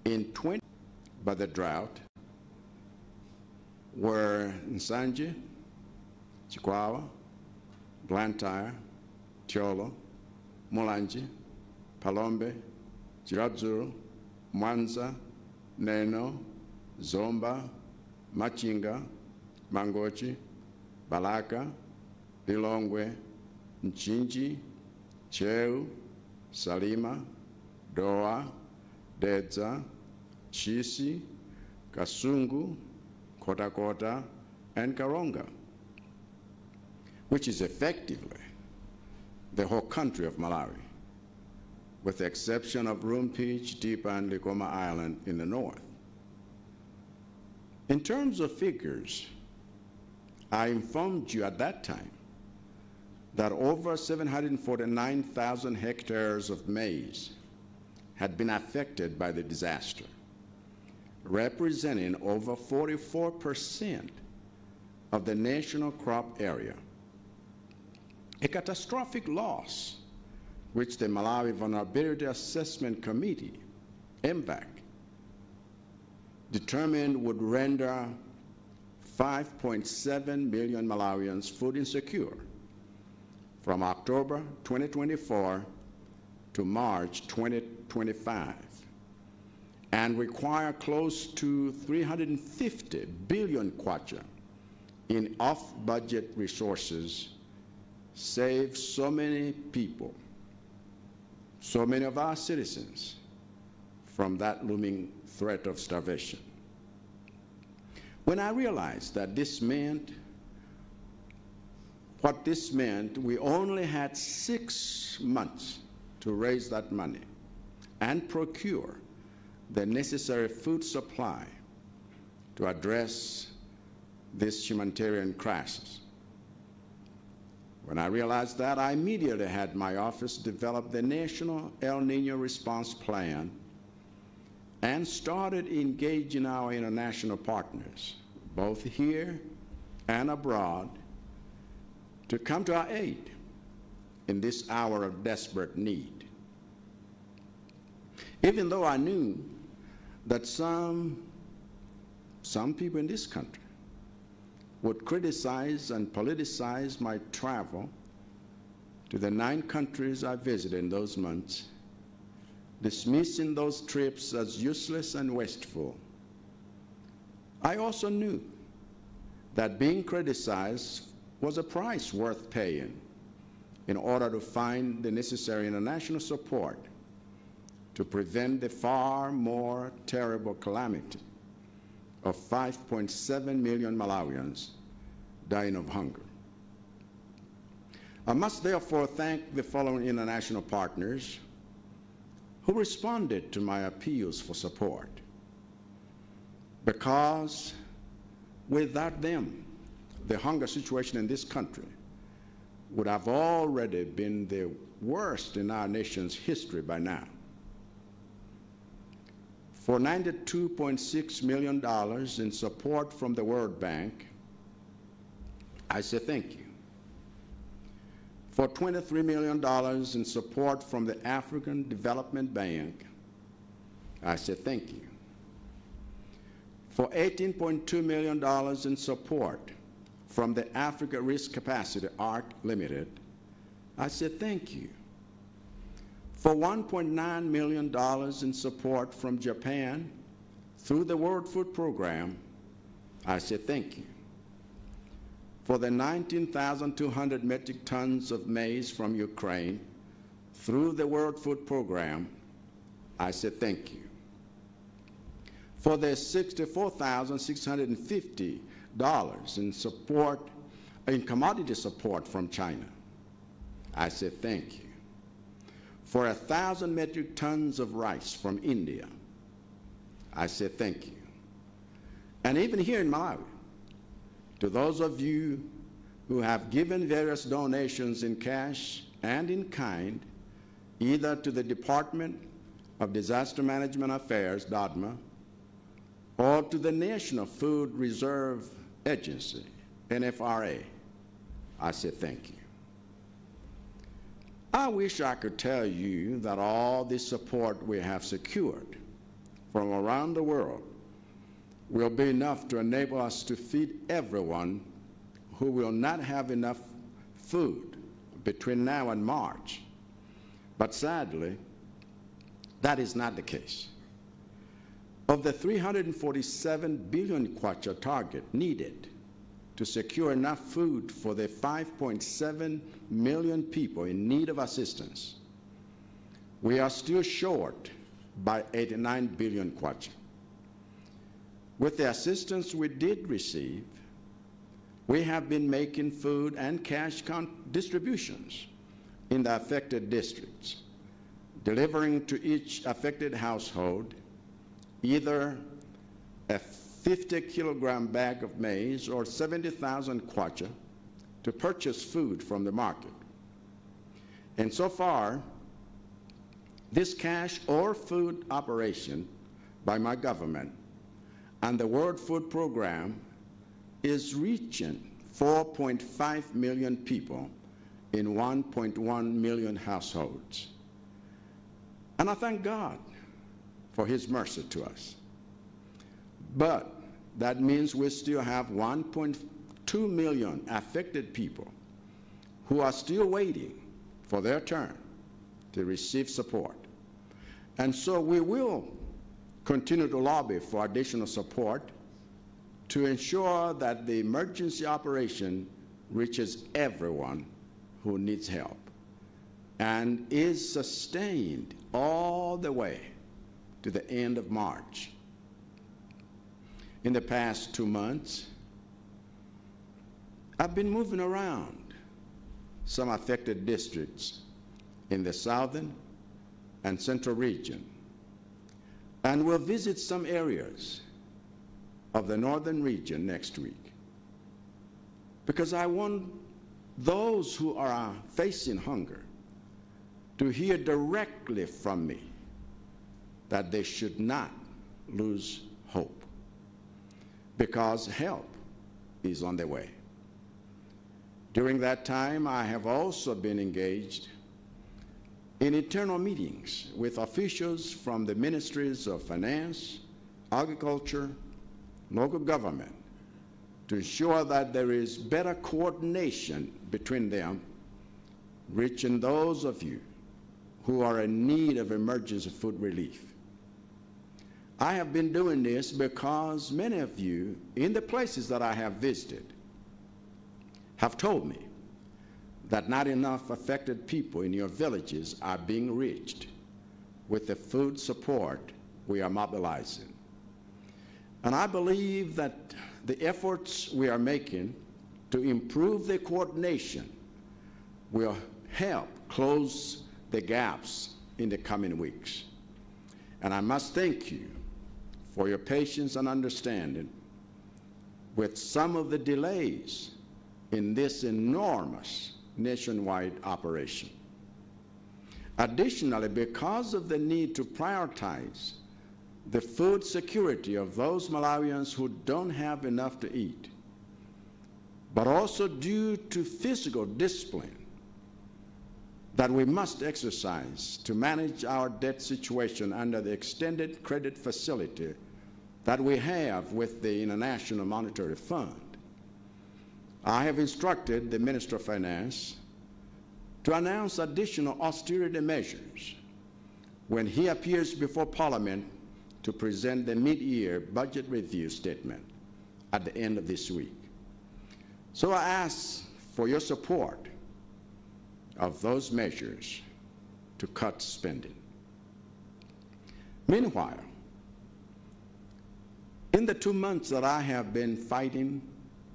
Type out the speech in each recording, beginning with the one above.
In 20 by the drought were Nsanje, Chikwawa, Blantyre, Thyolo, Mulanje, Phalombe, Chiradzulu, Mwanza, Neno, Zomba, Machinga, Mangochi, Balaka, Lilongwe, Mchinji, Ntcheu, Salima, Dowa, Dedza, Ntchisi, Kasungu, Nkhotakota, and Karonga, which is effectively the whole country of Malawi, with the exception of Rumphi, Chitipa, and Likoma Island in the north. In terms of figures, I informed you at that time that over 749,000 hectares of maize had been affected by the disaster, representing over 44% of the national crop area. A catastrophic loss which the Malawi Vulnerability Assessment Committee, MVAC, determined would render 5.7 million Malawians food insecure from October 2024 to March 2025 and require close to 350 billion kwacha in off-budget resources, save so many people, so many of our citizens from that looming threat of starvation. When I realized that this meant, what this meant, we only had 6 months to raise that money and procure the necessary food supply to address this humanitarian crisis. When I realized that, I immediately had my office develop the National El Nino Response Plan and started engaging our international partners, both here and abroad, to come to our aid in this hour of desperate need. Even though I knew that some people in this country would criticize and politicize my travel to the 9 countries I visited in those months, dismissing those trips as useless and wasteful, I also knew that being criticized was a price worth paying in order to find the necessary international support to prevent the far more terrible calamity of 5.7 million Malawians dying of hunger. I must therefore thank the following international partners who responded to my appeals for support, because without them, the hunger situation in this country would have already been the worst in our nation's history by now. For $92.6 million in support from the World Bank, I say thank you. For $23 million in support from the African Development Bank, I say thank you. For $18.2 million in support from the Africa Risk Capacity, ARC Limited, I say thank you. For $1.9 million in support from Japan through the World Food Program, I say thank you. For the 19,200 metric tons of maize from Ukraine through the World Food Program, I say thank you. For the $64,650 in support, in commodity support from China, I say thank you. For 1,000 metric tons of rice from India, I say thank you. And even here in Malawi, to those of you who have given various donations in cash and in kind, either to the Department of Disaster Management Affairs, DODMA, or to the National Food Reserve Agency, NFRA, I say thank you. I wish I could tell you that all the support we have secured from around the world will be enough to enable us to feed everyone who will not have enough food between now and March. But sadly, that is not the case. Of the 347 billion kwacha target needed to secure enough food for the 5.7 million people in need of assistance, we are still short by 89 billion kwacha. With the assistance we did receive, we have been making food and cash distributions in the affected districts, delivering to each affected household either a 50-kilogram bag of maize or 70,000 kwacha to purchase food from the market. And so far, this cash or food operation by my government and the World Food Program is reaching 4.5 million people in 1.1 million households. And I thank God for His mercy to us. But that means we still have 1.2 million affected people who are still waiting for their turn to receive support. And so we will continue to lobby for additional support to ensure that the emergency operation reaches everyone who needs help and is sustained all the way to the end of March. In the past 2 months, I've been moving around some affected districts in the southern and central region, and will visit some areas of the northern region next week, because I want those who are facing hunger to hear directly from me that they should not lose hope, because help is on the way. During that time, I have also been engaged in internal meetings with officials from the ministries of Finance, Agriculture, local government, to ensure that there is better coordination between them, reaching those of you who are in need of emergency food relief. I have been doing this because many of you in the places that I have visited have told me that not enough affected people in your villages are being reached with the food support we are mobilizing. And I believe that the efforts we are making to improve the coordination will help close the gaps in the coming weeks. And I must thank you for your patience and understanding with some of the delays in this enormous nationwide operation. Additionally, because of the need to prioritize the food security of those Malawians who don't have enough to eat, but also due to fiscal discipline that we must exercise to manage our debt situation under the extended credit facility that we have with the International Monetary Fund, I have instructed the Minister of Finance to announce additional austerity measures when he appears before Parliament to present the mid-year budget review statement at the end of this week. So I ask for your support of those measures to cut spending. Meanwhile, in the 2 months that I have been fighting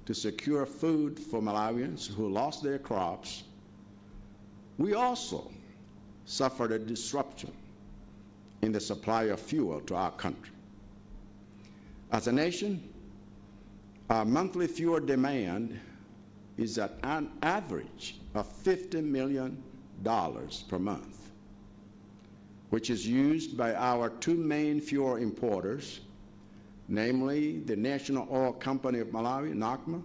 to secure food for Malawians who lost their crops, we also suffered a disruption in the supply of fuel to our country. As a nation, our monthly fuel demand is at an average of $50 million per month, which is used by our two main fuel importers, namely the National Oil Company of Malawi, NOCMA,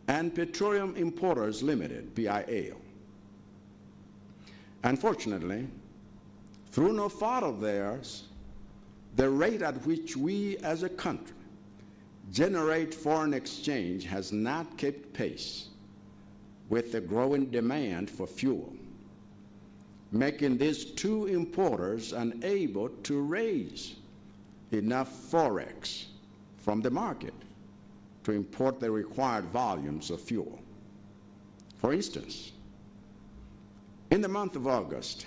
and Petroleum Importers Limited, PIL. Unfortunately, through no fault of theirs, the rate at which we as a country generate foreign exchange has not kept pace with the growing demand for fuel, making these two importers unable to raise enough forex from the market to import the required volumes of fuel. For instance, in the month of August,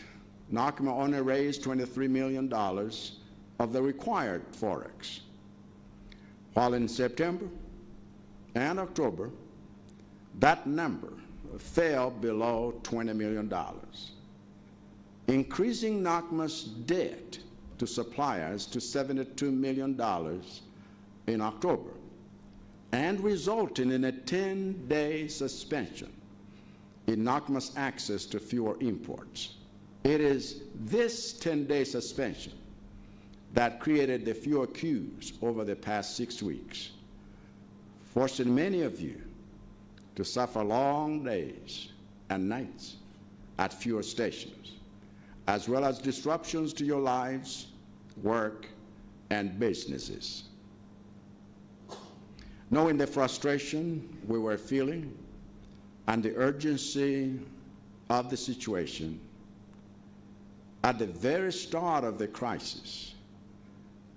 NOCMA only raised $23 million of the required forex, while in September and October, that number fell below $20 million, increasing NOCMA's debt to suppliers to $72 million in October, and resulting in a 10-day suspension in NOCMA's access to fuel imports. It is this 10-day suspension that created the fuel queues over the past 6 weeks, forcing many of you to suffer long days and nights at fuel stations, as well as disruptions to your lives, work, and businesses. Knowing the frustration we were feeling and the urgency of the situation, at the very start of the crisis,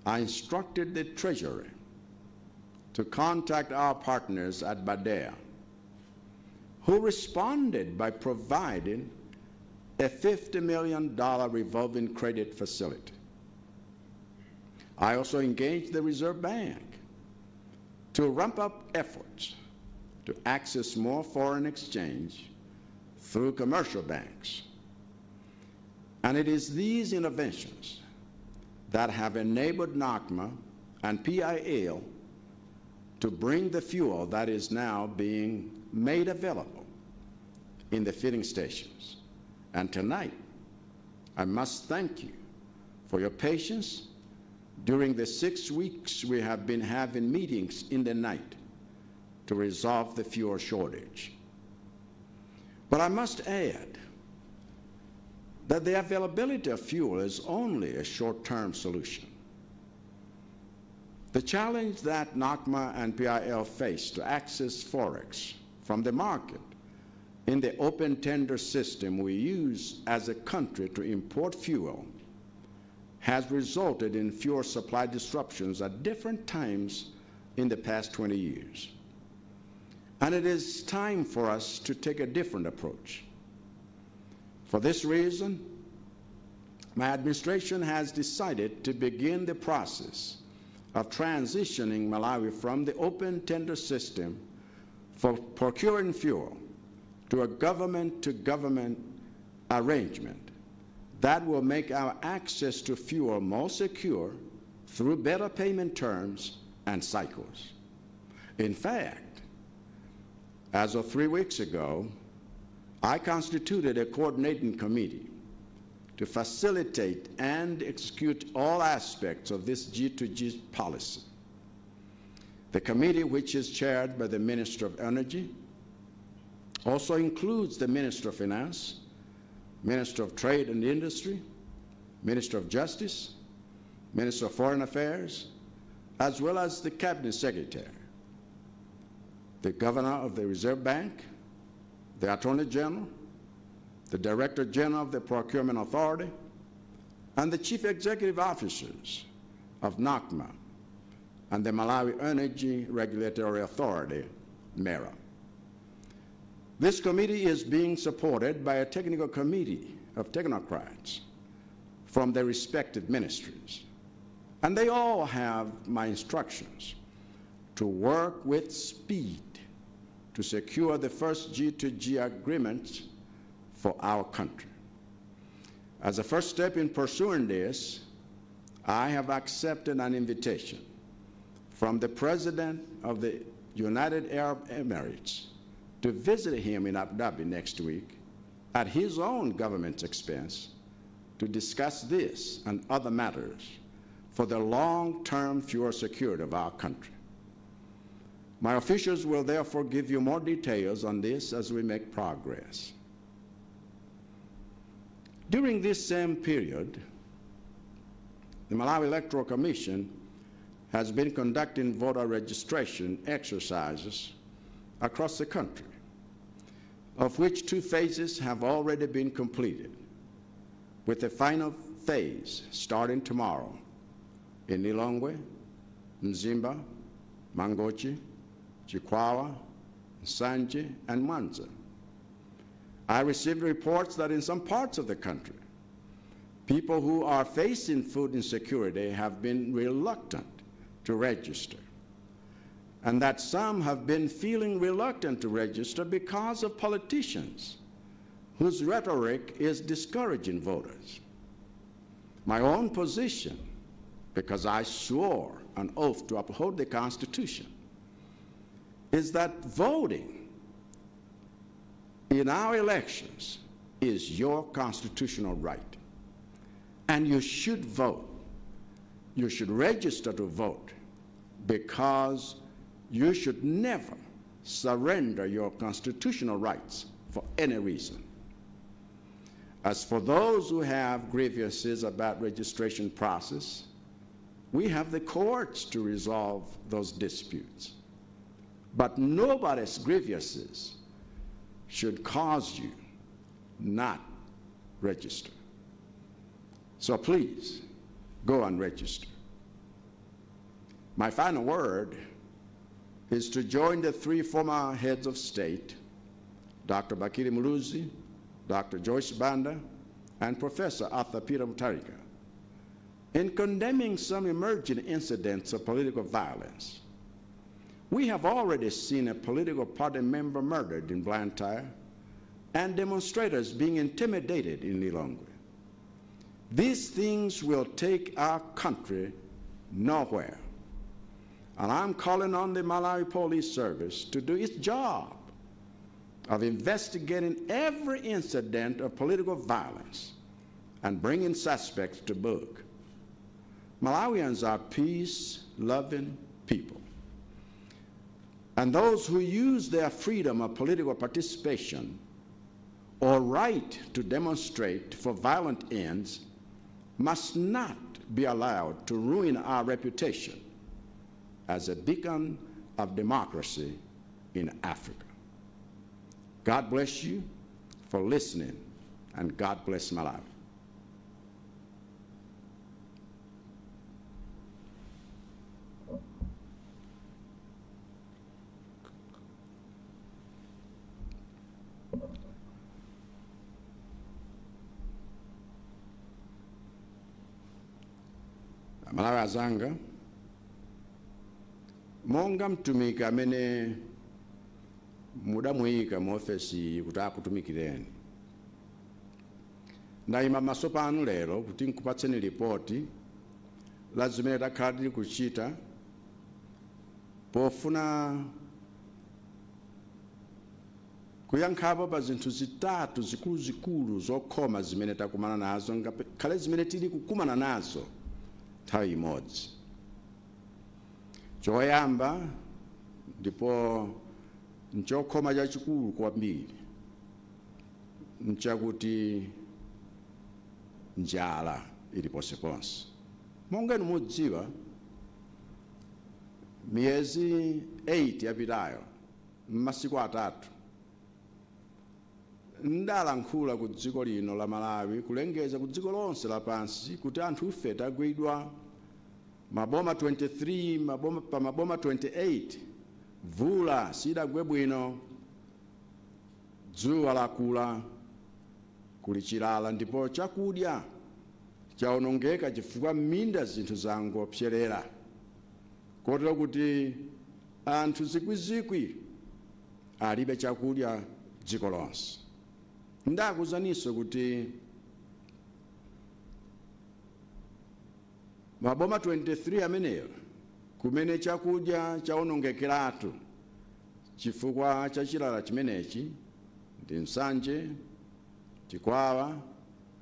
I instructed the Treasury to contact our partners at BADEA, who responded by providing a $50 million revolving credit facility. I also engaged the Reserve Bank to ramp up efforts to access more foreign exchange through commercial banks. And it is these interventions that have enabled NOCMA and PIL to bring the fuel that is now being made available in the filling stations. And tonight, I must thank you for your patience during the 6 weeks we have been having meetings in the night to resolve the fuel shortage. But I must add that the availability of fuel is only a short-term solution. The challenge that NOCMA and PIL face to access forex from the market in the open tender system we use as a country to import fuel has resulted in fuel supply disruptions at different times in the past 20 years. And it is time for us to take a different approach. For this reason, my administration has decided to begin the process of transitioning Malawi from the open tender system for procuring fuel to a government-to-government arrangement that will make our access to fuel more secure through better payment terms and cycles. In fact, as of 3 weeks ago, I constituted a coordinating committee to facilitate and execute all aspects of this G2G policy. The committee, which is chaired by the Minister of Energy, also includes the Minister of Finance, Minister of Trade and Industry, Minister of Justice, Minister of Foreign Affairs, as well as the Cabinet Secretary, the Governor of the Reserve Bank, the Attorney General, the Director General of the Procurement Authority, and the Chief Executive Officers of NOCMA and the Malawi Energy Regulatory Authority, MERA. This committee is being supported by a technical committee of technocrats from their respective ministries. And they all have my instructions to work with speed to secure the first G2G agreement for our country. As a first step in pursuing this, I have accepted an invitation from the President of the United Arab Emirates to visit him in Abu Dhabi next week at his own government's expense to discuss this and other matters for the long-term fuel security of our country. My officials will therefore give you more details on this as we make progress. During this same period, the Malawi Electoral Commission has been conducting voter registration exercises across the country, of which 2 phases have already been completed, with the final phase starting tomorrow in Lilongwe, Mzimba, Mangochi, Chikwawa, Nsanje, and Mwanza. I received reports that in some parts of the country, people who are facing food insecurity have been reluctant to register, and that some have been feeling reluctant to register because of politicians whose rhetoric is discouraging voters. My own position, because I swore an oath to uphold the Constitution, is that voting in our elections is your constitutional right. And you should vote. You should register to vote, because you should never surrender your constitutional rights for any reason. As for those who have grievances about registration process, we have the courts to resolve those disputes. But nobody's grievances should cause you not register. So please, go and register. My final word is to join the 3 former heads of state, Dr. Bakili Muluzi, Dr. Joyce Banda, and Professor Arthur Peter Mutharika, in condemning some emerging incidents of political violence. We have already seen a political party member murdered in Blantyre and demonstrators being intimidated in Lilongwe. These things will take our country nowhere. And I'm calling on the Malawi Police Service to do its job of investigating every incident of political violence and bringing suspects to book. Malawians are peace-loving people. And those who use their freedom of political participation or right to demonstrate for violent ends must not be allowed to ruin our reputation as a beacon of democracy in Africa. God bless you for listening, and God bless Malawi. Malawi azanga, monga mtumiki amene mudamuyika mu ofesi kuti akutumikireni, ndayima maso panu lero kuti nkupatseni ripoti la zimene takhala tili kuchita pofuna kuyankhapo pa zinthu zitatu zikuluzikulu zokhoma zimene takumana nazo, ngakhale zimene tili kukumana nazo nthawi imodzi. Choyamba, ndipo nchokhoma chachikulu kwambiri, nchakuti njala ili ponseponse. Monga inu mudziwa, miyezi 8 yapitayo, m'masiku 3, ndalankhula ku dziko lino la Malawi, kulengeza ku dziko lonse lapansi kuti anthu ife tagwidwa maboma 23, pa maboma 28, mvula sidagwe bwino, dzuwa lakula, kuli chilala, ndipo chakudya chaonongeka chifukwa m'minda zinthu zangopserera, kotero kuti anthu zikwizikwi alibe chakudya dziko lonse. Ndakuwuzaninso kuti maboma 23 ameneyo kumene chakudya chaonongekeratu chifukwa cha chilala chimenechi ndi Nsanje, Chikwawa,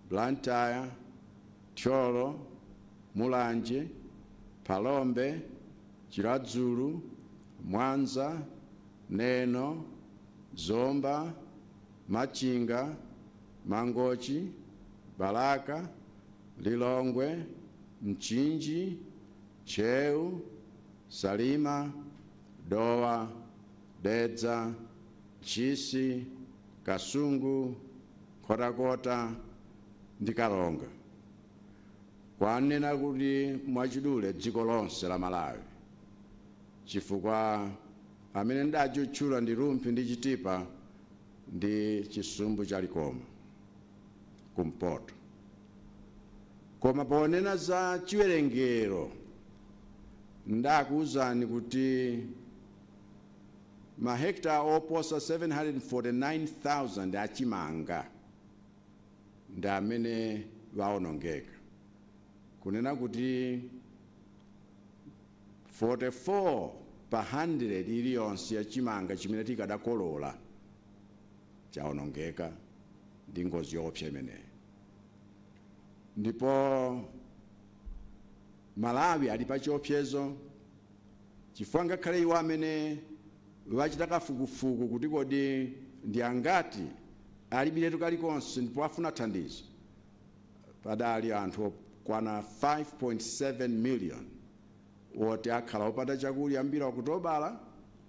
Blantyre, Thyolo, Mulanje, Phalombe, Chiradzulu, Mwanza, Neno, Zomba, Machinga, Mangochi, Balaka, Lilongwe, Mchinji, Ntcheu, Salima, Dowa, Dedza, Ntchisi, Kasungu, Nkhotakota ndi Karonga. Kwanena kuti mwachidule dziko lonse la Malawi, chifukwa amene ndachutchula ndi Rumphi ndi Chitipa ndi chisumbu cha Likoma kumpoto. Koma ponena za chiwerengero, ndakuwuzani kuti mahekta oposa 749,000 achimanga ndi amene waonongeka, kunena kuti 44 pa 100 iliyonse yachimanga chimene tikadakolola chaonongeka ndi ngozi yoopsa imeneyi. Ndipo Malawi ali pa chiopsezo, chifukwa ngakhale iwo amene wachita kafukufuku kuti kodi ndi angati alibiretu kalikonse ndipo afuna thandizo, padali anthu okwana 5.7 million woti akhala opanda chakudya kuyambira Okutobala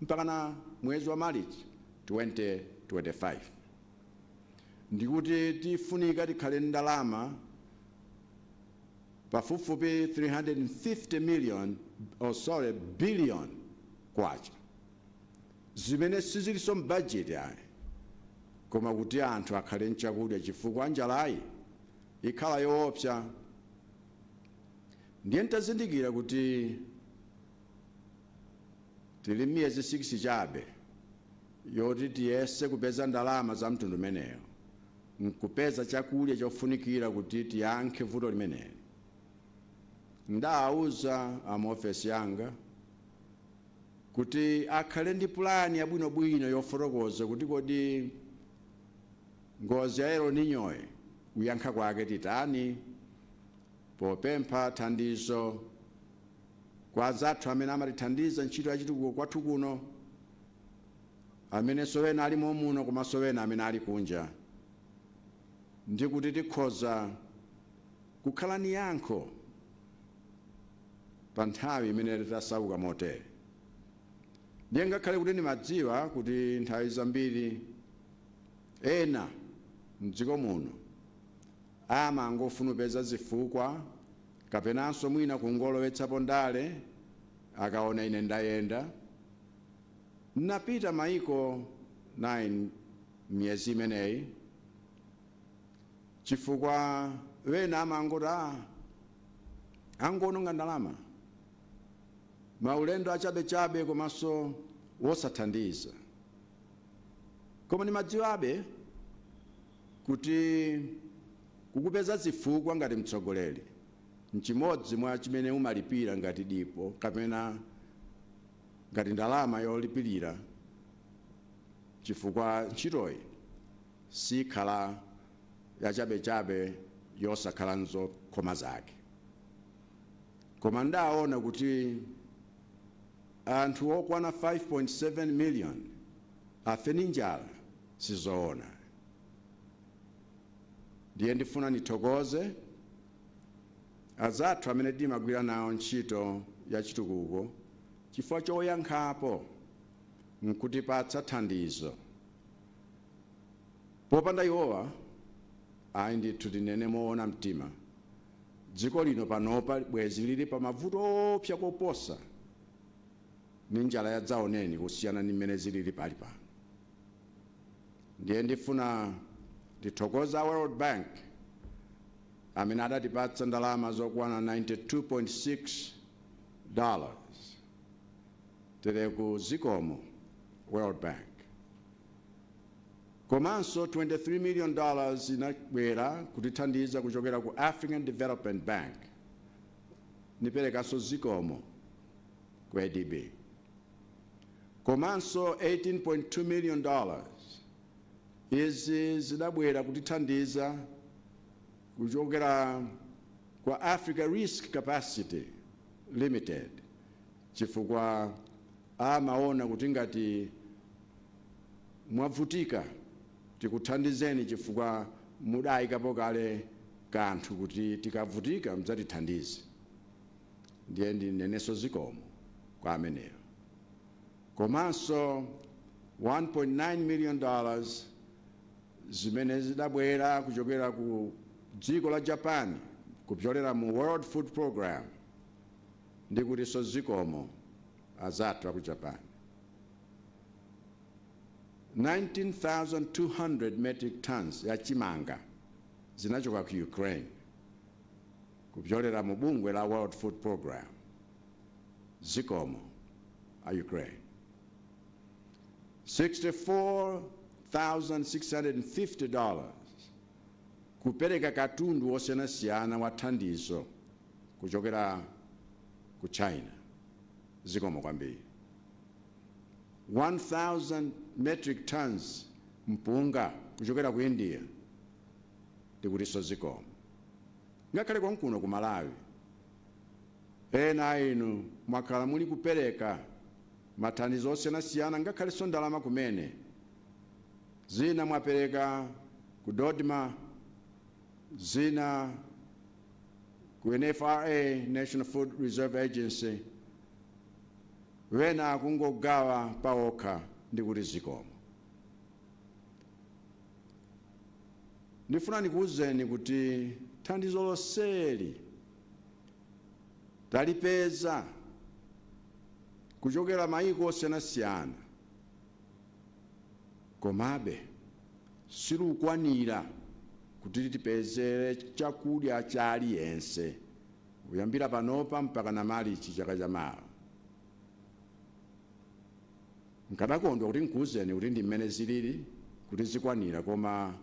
mpaka na mwezi wa Marichi 2025. Ndikuti tifunika tikhale ndalama pafupifupi 350 million, oh sorry, billion kwacha, zimene sizilinso m'bajeti ayi, koma kuti anthu akhale nchakudya, chifukwa njalayi ikhala yoopsa. Ndiye ntazindikira kuti tili miyezi 6 chabe yoti tiyese kupeza ndalama za mtundu umeneyo nkupeza chakudya chofunikira kuti tiyankhe vuto limeneli, ndawuza amaofesi yanga kuti akhale ndi pulani yabwinobwino yofotokoza kuti kodi ngozi ya El Niñoyi kuyankha kwake titani, popempha thandizo kwa anzathu amene amatithandiza ntchito yachitukuko kwathu kuno, amenenso wena alimo muno komanso wena amene ali kunja, ndi kuti tikhoza kukhala ni yankho pa nthawi imene tasauka motere. Ndiye ngakhale kuti ndimadziwa kuti nthawi zambiri ena mdziko muno amangofuna kupeza zifukwa kapenanso mwina kungolowetsapo ndale akaona ine ndayenda, napita maiko 9 miyezi imeneyi, chifukwa wena amangoti angononga ndalama, maulendo achabechabe komanso wosathandiza. Koma ndimadziwabe kuti kukupeza zifukwa ngati mtsogoleri nchimodzi mwa chimene umalipira ngati dipo kapena ngati ndalama yolipirira, chifukwa ntchitoyi sikhala yachabechabe yosakhala nzokhoma zake. Koma ndaona kuti anthu okwana 5.7 million afe ndi njala sizoona. Ndiye ndifuna nithokoze azathu amene timagwira nawo ntchito ya chitukuko chifukwa choyankhapo nkutipatsa thandizo. Popanda iwowa, ayi ndithu, tinene moona mtima, dziko lino panopa bwezi lili pa mavuto opsa koposa ndi njala yadzaoneni kusiyana ndi mmene zilili pali pano. Ndiye ndifuna ndithokoza World Bank amene adatipatsa ndalama zokwana $92.6, tereku zikomo World Bank. Komanso $23 million inabwera kutithandiza kuchokera ku African Development Bank, niperekanso zikomo ku ADB. Komanso $18.2 million izi zidabwera kutithandiza kuchokera kwa Africa Risk Capacity Limited, chifukwa amaona kuti ngati mwavutika tikuthandizeni, chifukwa mudayikapo kale kanthu kuti tikavutika mdzatithandize. Ndiye ndinenenso zikomo kwa ameneyo. Komanso $1.9 million zimene zidabwera kuchokera ku dziko la Japan kupyolera mu World Food Program, ndikutinso zikomo azathu aku Japan. 19,200 metric tons ya chimanga zinachoka ku Ukraine kupyolera mu bungwe la World Food Program. Zikomo a Ukraine. $64,650 kupereka katundu wosiyanasiyana wa thandizo kuchokera ku China. Zikomo kwambiri. 1,000 metric tons mpunga kuchokera ku India, ndikutinso zikomo. Ngakhale konkuno ku Malawi, ena inu mwakhala muli kupereka mathandizo osiyanasiyana, ngakhalenso ndalama kumene. Zina mwapereka ku DoDMA, zina ku NFRA, National Food Reserve Agency, wena akungogawa paokha, ndikuti zikomo. Ndifuna ndikuwuzeni kuti thandizo lonseli talipeza kuchokera mayiko osiyanasiyana, komabe silikwanira kuti tipezere chakudya cha aliyense kuyambira panopa mpaka na Marichi chaka chamawa. Nkadakondwa kuti nkuwuzeni kuti ndi mmene zilili kuti zikwanira, koma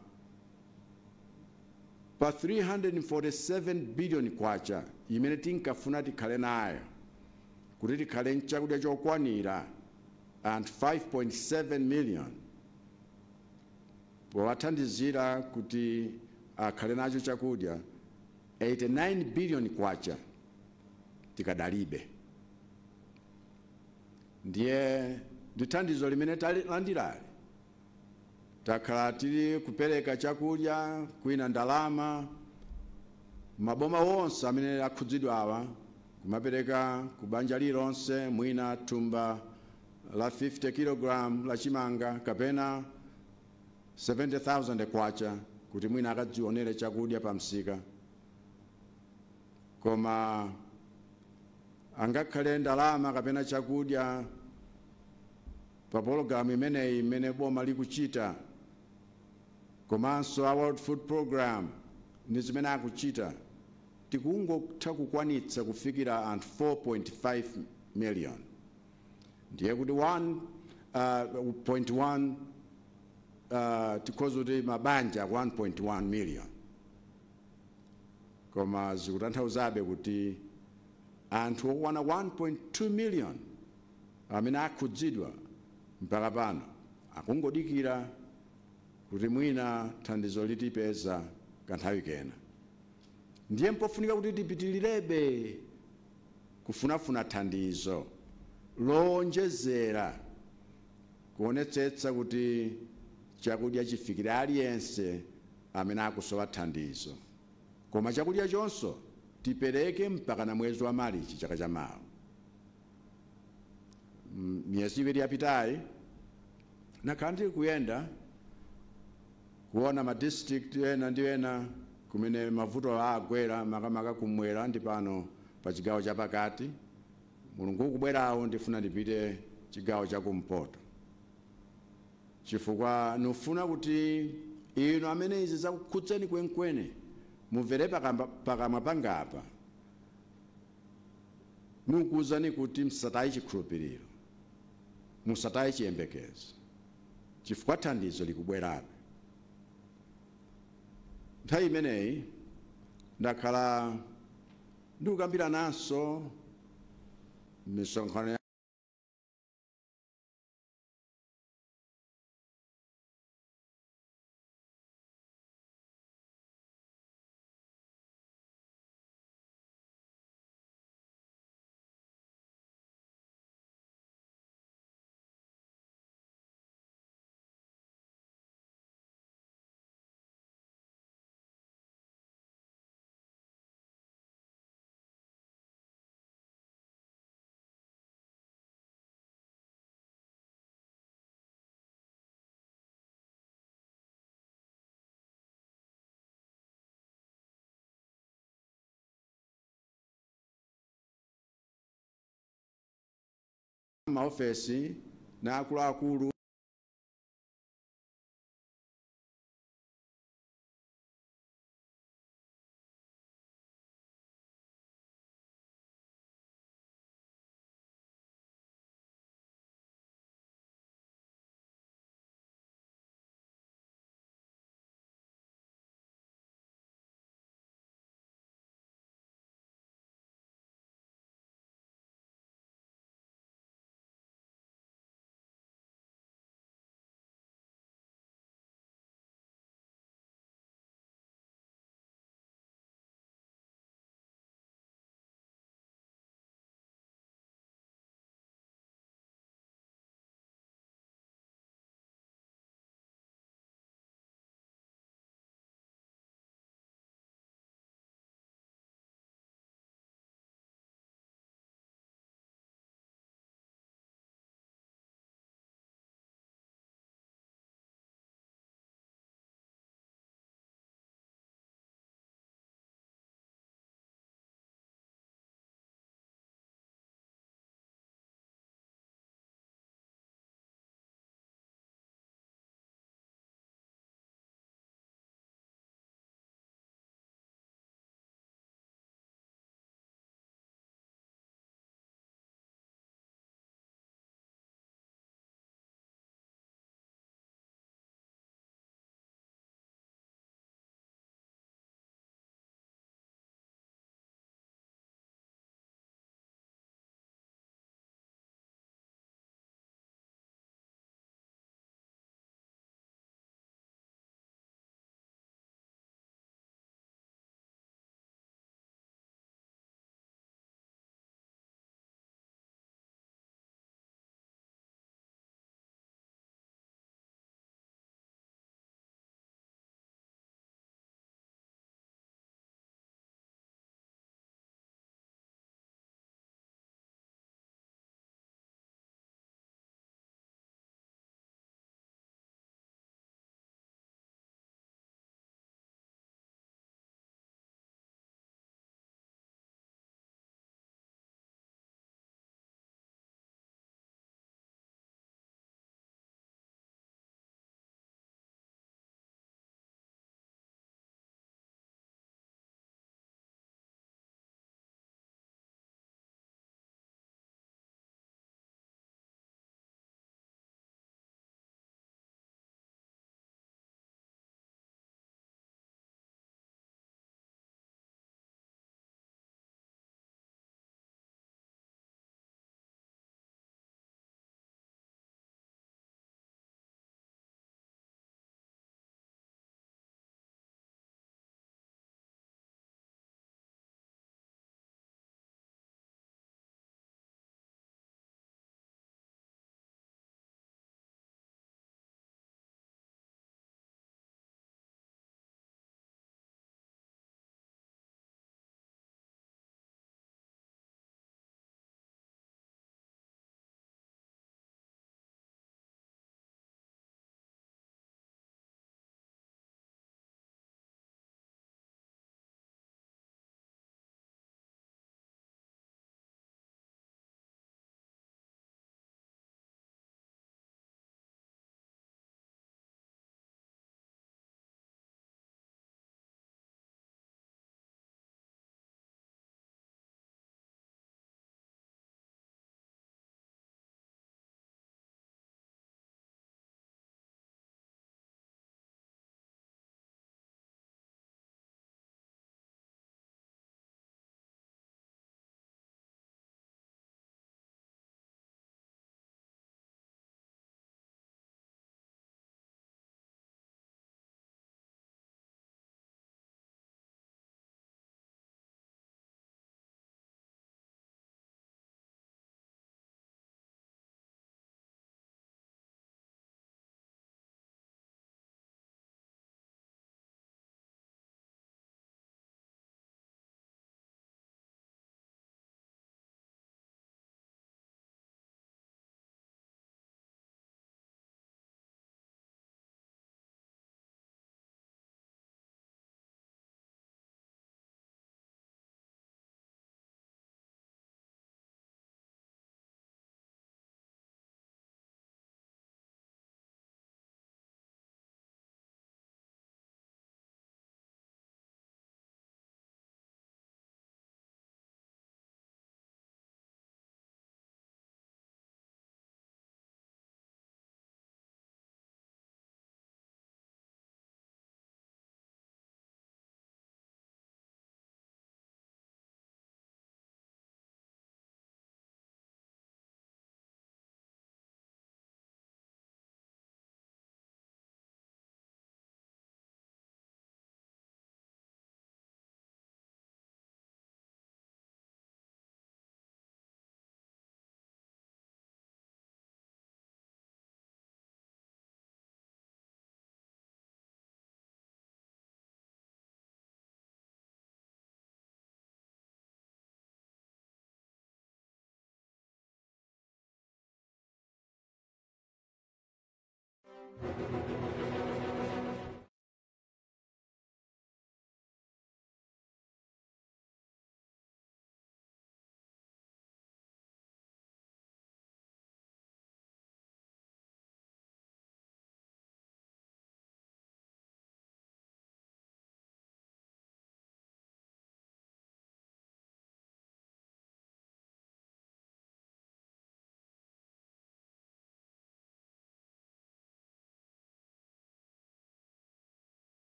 pa 347 billion kwacha imene tinkafuna tikhale nayo kuti tikhale nchakudya chokwanira anthu 5.7 million, powathandizira kuti akhale nacho chakudya, 89 billion kwacha tikadalibe. Ndiye ndi thandizo limene talandirali, takhala tili kupereka chakudya, kwina ndalama, maboma wonse amene akhudzidwa awa kumapereka ku banja lilonse mwina thumba la 50 kilogram la chimanga kapena 70,000 kwacha kuti mwina akadzionere chakudya pa msika. Koma angakhale ndalama kapena chakudya pa pologalamu imeneyi imene boma likuchita, komanso a World Food Program ndi zimene akuchita, tikungotha kukwanitsa kufikira anthu 4.5 million. Ndiye kuti 1.1, tikhoza kuti mabanja 1.1 million, koma zikutanthauzabe kuti anthu okwana 1.2 million amene akhudzidwa mpaka pano akungodikira kuti mwina thandizo litipeza kanthawi kena. Ndiye mpofunika kuti tipitilirebe kufunafuna thandizo lowonjezera kuonetsetsa kuti chakudya chifikire aliyense amene akusowa thandizo, koma chakudya chonso tipereke mpaka na mwezi wa Marichi chaka chamawa. Miyezi iwiri yapitayi nakhala ndili kuyenda kuona ma district ena ndi ena kumene mavuto agwera, makamaka kumwera ndi pano pa chigawo chapakati. Mulungu ukubwerawo ndifuna ndipite chigawo chakumpoto, chifukwa nufuna kuti inu amene izi zakukhudzeni kwenikweni mumvere pakamwa pangapa. Nukuwuzani kuti musataye chikhulupiriro, musataye chiyembekezo, chifukwa thandizo likubwerabe. Nthawi imeneyi ndakhala ndikukambirananso misonkhano Maofesi na akuluakulu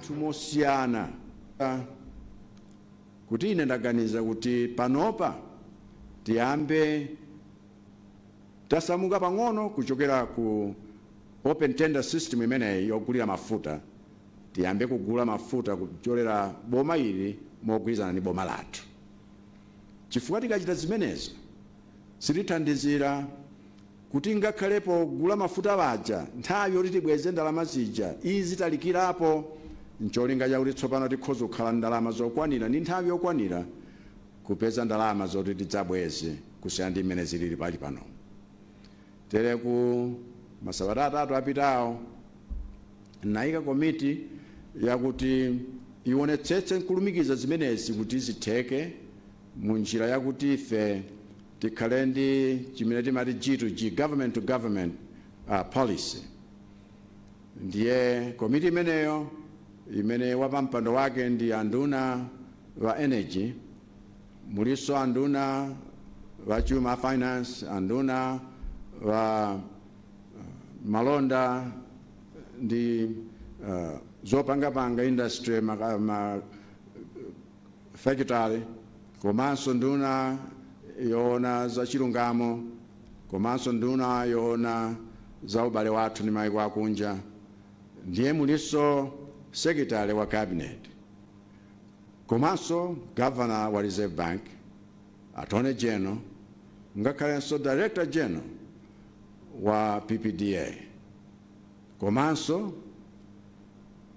Tumosiyana kuti ine ndaganiza kuti panopa tiyambe tasamuka pang'ono kuchokera ku open tender system imeneyi yogulira mafuta, tiyambe kugula mafuta kuchokera boma ili mogwirizana ndi boma lathu, chifukwa tikachita zimenezo sitithandizira kuti ngakhalepo kugula mafuta waja nthawi yoti tibweze ndalama zija izi talikirapo, ncholinga chakuti tsopano tikhoza kukhala ndalama zokwanira ndi nthawi yokwanira kupeza ndalama zoti tidzabweze kusiyana ndi mmene zilili pali pano. Tere ku masabata atatu apitawo nayika komiti yakuti ionetsetse nkulumikiza zimenezi kuti zitheke mu njira yakuti ife tikhale ndi chimene timati G2G, government to government policy. Ndiye komiti imeneyo imene wapampando wake ndi anduna wa energy, muliso anduna wa chuma finance, anduna wa malonda ndi zopangapanga industry ma factory, komanso nduna yoona za chilungamo, komanso nduna yoona za ubale wathu ndi maiko akunja, ndiye muliso secretary wa cabinet, komanso governor wa Reserve Bank, Attorney General, ngakhalenso Director General wa PPDA, komanso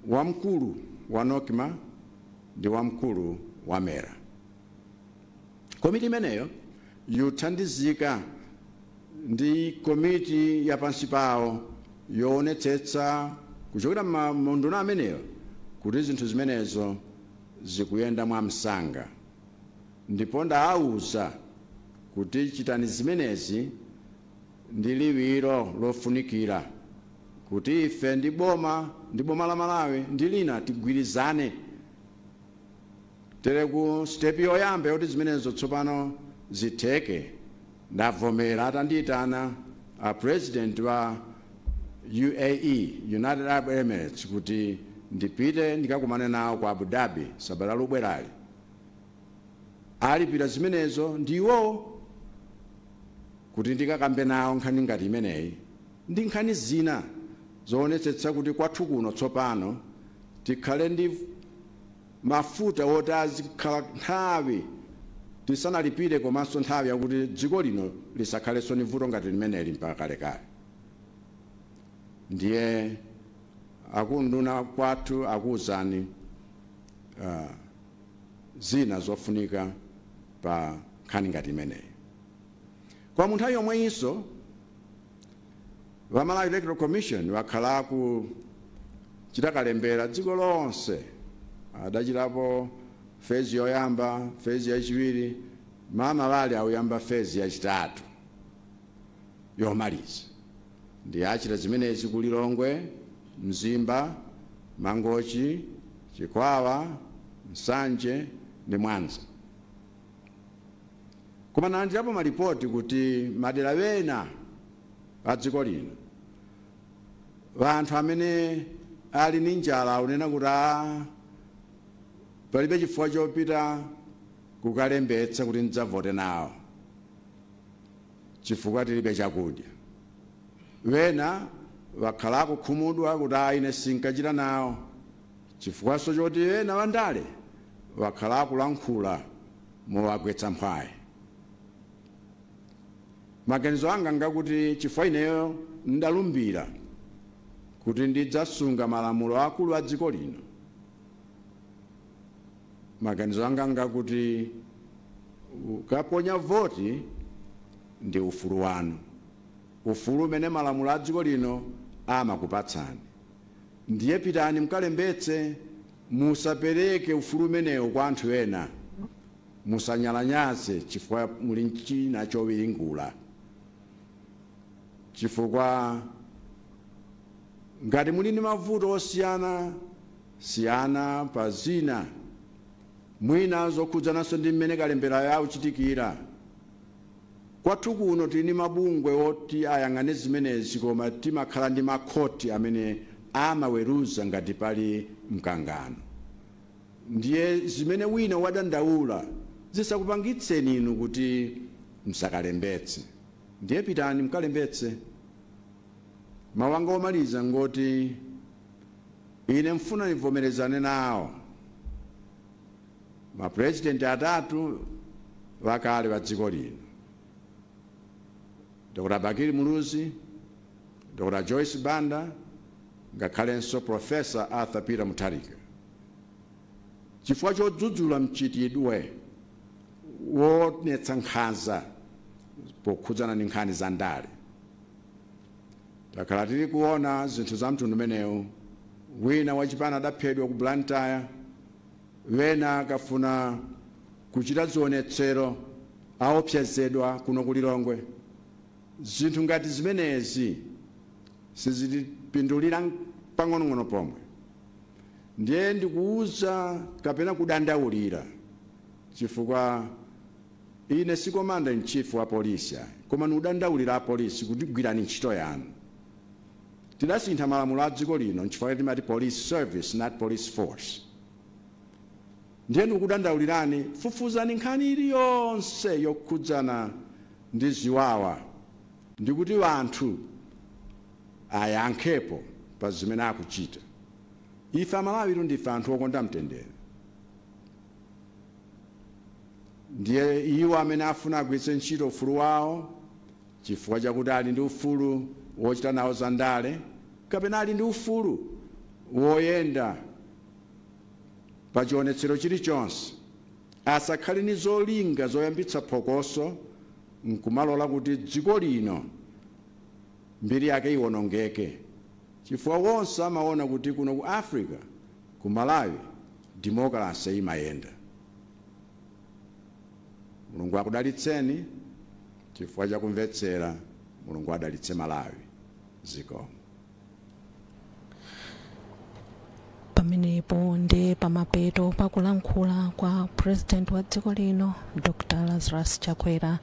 wamkulu wa NOCMA ndi wamkulu wa MERA. Komiti imeneyo yothandizika ndi komiti ya pansi pawo yoonetsetsa kuchokera munduna ameneyo kuti zinthu zimenezo zikuyenda mwamsanga, ndipo ndawauza kuti chitani zimenezi ndi liwiro lofunikira kuti ife ndi boma la Malawi ndi lina tigwirizane. Tere ku step yoyamba yoti zimenezo tsopano zitheke, ndavomera atandiyitana a president wa UAE, United Arab Emirates, kuti ndipite ndikakumane nawo ku Abu Dhabi sabata lobwerali. Alipira zimenezo ndiwo kuti ndikakambe nawo nkhani ngati imeneyi ndi nkhani zina zoonetsetsa kuti kwathu kuno tsopano tikhale ndi mafuta woti azikhala nthawi tisanalipire, komanso nthawi yakuti dziko lino lisakhalenso ndi vuto ngati limeneli mpaka kalekale. Ndiye akunduna kwathu akuwuzani zina zofunika pa nkhani ngati imeneyi. Kwa munthu yomweyinso wa Malawi Electoral Commission wakhala kuchita kalembera dziko lonse, adachitapo phase yoyamba, phase yachiwiri, mama wali auyamba phase yachitatu yomaliza. Ndi achita zimenezi ku Lilongwe, Mzimba, Mangochi, Chikwawa, Nsanje ndi Mwanza. Koma nalandirapo malipoti kuti madera wena a dziko lino anthu amene ali ndi njala akunena kuti palibe chifukwa chopita kukalembetsa kuti ndidzavote nawo chifukwa tilibe chakudya. Wena wakhala akukhumudwa kuti ine sinkachita nawo chifukwaso choti wena wandale wakhala akulankhula mowagwetsa mphwayi. Maganizo anga ngakuti chifukwa ineyo ndalumbira kuti ndidzasunga malamulo akulu a dziko lino, maganizo anga ngakuti ukaponya voti ndi ufulu wanu, ufulu umene malamulo a dziko lino amakupatsani. Ndiye pitani mkalembetse, musapereke ufulu umenewo kwa anthu ena, musanyalanyaze chifukwa muli china chowiringula. Chifukwa ngati muli ndi mavuto osiyana siyana pa zina mwina zokhudzananso ndi mmene kalembera yakuchitikira kwathu kuno, tili ndi mabungwe oti ayang'ane zimenezi, koma timakhala ndi makhoti amene amaweruza ngati pali mkangano. Ndiye zimene wina wadandaula zisakupangitseni inu kuti msakalembetse. Ndiye pitani mkalembetse. Mawu anga omaliza ngoti ine mfuna ndivomerezane nawo mapurezidenti atatu wakale wa dziko lino, Dr. Bakili Muluzi, Dr. Joyce Banda, ngakhalenso Professor Arthur Peter Mutharika, chifukwa chodzudzula mchitidwe wonetsa nkhanza pokhudzana ndi nkhani za ndale. Takhala tili kuona zinthu za mtundu umenewu. Wina wachipani adaphedwa ku Blantyre, wena akafuna kuchita zionetsero aopsezedwa kuno ku Lilongwe. Zinthu ngati zimenezi sizitipindulira pang'onong'ono pomwe. Ndiye ndikuuza kapena kudandaulira, chifukwa ine si commander in chief wa polisi, koma ndikudandaulira apolisi kuti gwirani ntchito yanu. Tidasintha malamulo a dziko lino nchifukwa timati police service, not police force. Ndiye ndikudandaulirani, fufuzani nkhani iliyonse yokhudzana ndi ziwawa ndikuti anthu ayankhepo pa zimene akuchita. Ife Amalawi ndife anthu okonda mtendere. Ndiye iwo amene afuna agwiritse ntchito ufulu wawo chifukwa chakuti ali ndi ufulu wochita nawo za ndale kapena ali ndi ufulu woyenda pa chionetsero chilichonse, asakhale ndi zolinga zoyambitsa phokoso nkumalola kuti dziko lino mbiri yake iwonongeke, chifukwa wonse amaona kuti kuno ku Africa, ku Malawi, demokrasi imayenda. Mulungu akudalitseni chifukwa chakumvetsera. Mulungu adalitse Malawi. Zikomo. Pamenepo ndi pamapeto pakulankhula kwa President wa dziko lino, Dr. Lazarus Chakwera.